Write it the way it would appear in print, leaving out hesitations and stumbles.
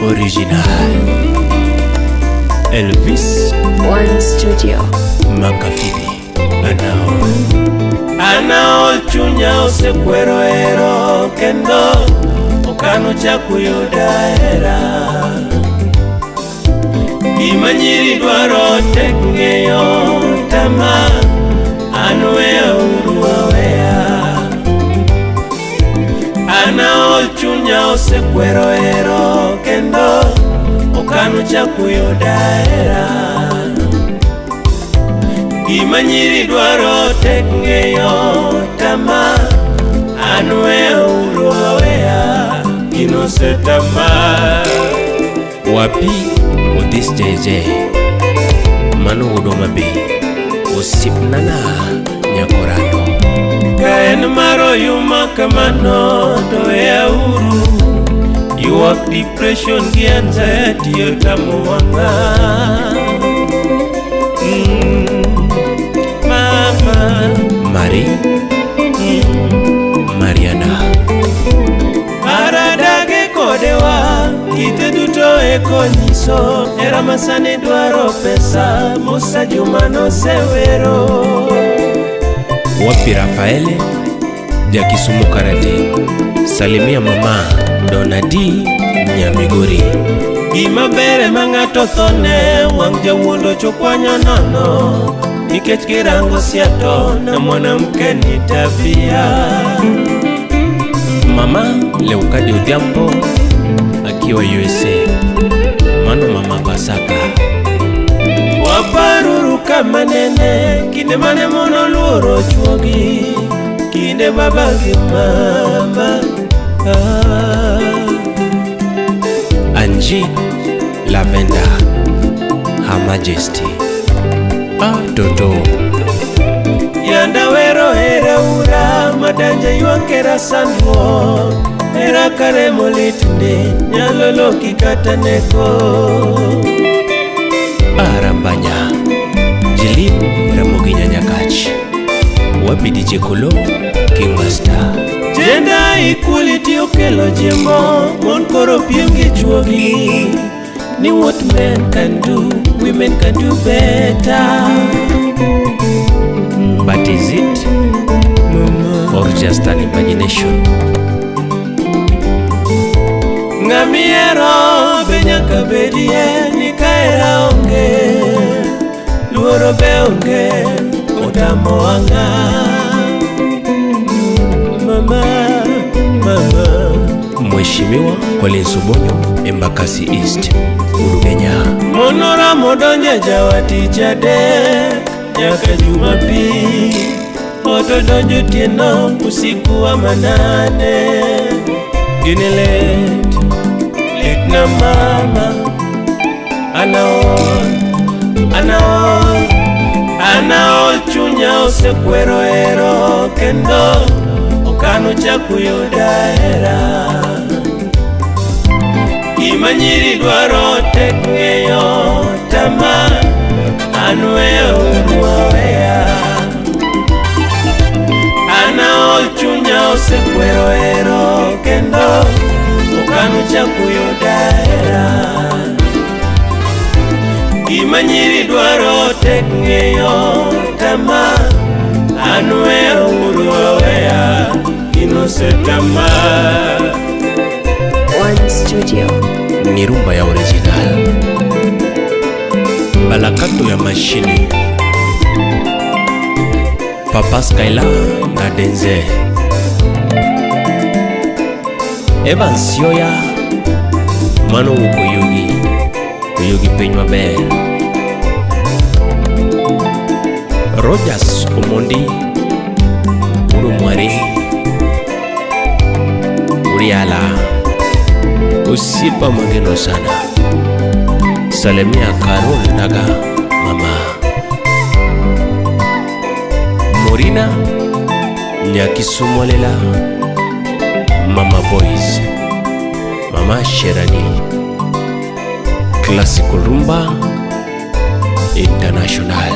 Original. Elvis One Studio. Makafidi Anaol. Anaol chunya osekwero hero kendo okano chako yuda hera. Gima nyiri dwaro tek ng'eyo tama an weya uru aweya. Anaol chunya osekwero hero kendo okano chako yuda hera. Gima nyiri dwaro tek ng'eyo tama an weya uru aweya gino osetama. Wapi Otis JJ Mano wuod Homa-Bay Osiepnana Nyakorando. Ka en mar oyuma kamano to weya uru ywak depression gi anxiety otamo wang'a. Mama. Marie Mariana. Aradage kodewa kite duto eko nyiso hera masani dwaro pesa Musa Juma nosewero. Wapi Rafaele Jakisumu Karate. Salimia mama Donadi Nyamigori. Gima ber ema ng'ato thone wang' jawuondo chokwanyo nono nikech kirango siato na mwanamke ni tabia. Mama Leukadi Odhiambo akiwa USA. Mano mama Pasaka. Waparuru kama nene kinde mane mon oluoro chuogi kinde baba gi mama ah. Angie Lavender Her Majesty. Ah, Toto. Yanda wero hera ura madanja ywak hera sandruok hera kare molit ndi nyalo loki kata neko. Arambanya Jilin Ramogi Nyanyakach. Wapi DJ Kolo King Master. Gender equality okelo jemo mon koro piem gi chuogi ni what men can do women can do better. But is it Mama. or just an imagination? Ng'amihero be nyaka bedie ni ka hera onge luoro be onge otamo wang'a mama mama. Mheshimiwa Collins Obonyo, Embakasi East, Urugenya. Monoramo donjo jawa tich adek nyaka Jumapil ot odonjo otieno usiku wa manane gini lit lit na mama anaol anaol anaol chunya osekwero hero kendo okano chako yuda hera. Gima nyiri dwaro tek ng'eyo tama an weya uru aweya. Anaol chunya osekwero hero kendo okano chako yuda hera. Gima nyiri dwaro tek ng'eyo tama an weya uru aweya gino osetama. One Studio. Ni rumba ya original. Balakato ya mashine. Papa Skyla na Denzel. Evans Yoya mano wuok Oyugi. Oyugi piny maber. Rogers Omondi Uru Mwari Uriala Osiepa mageno sana. Salimia Carol Daga mama Morina Nyakisumolela Mama Boys Mama Sherani Classical Rumba International.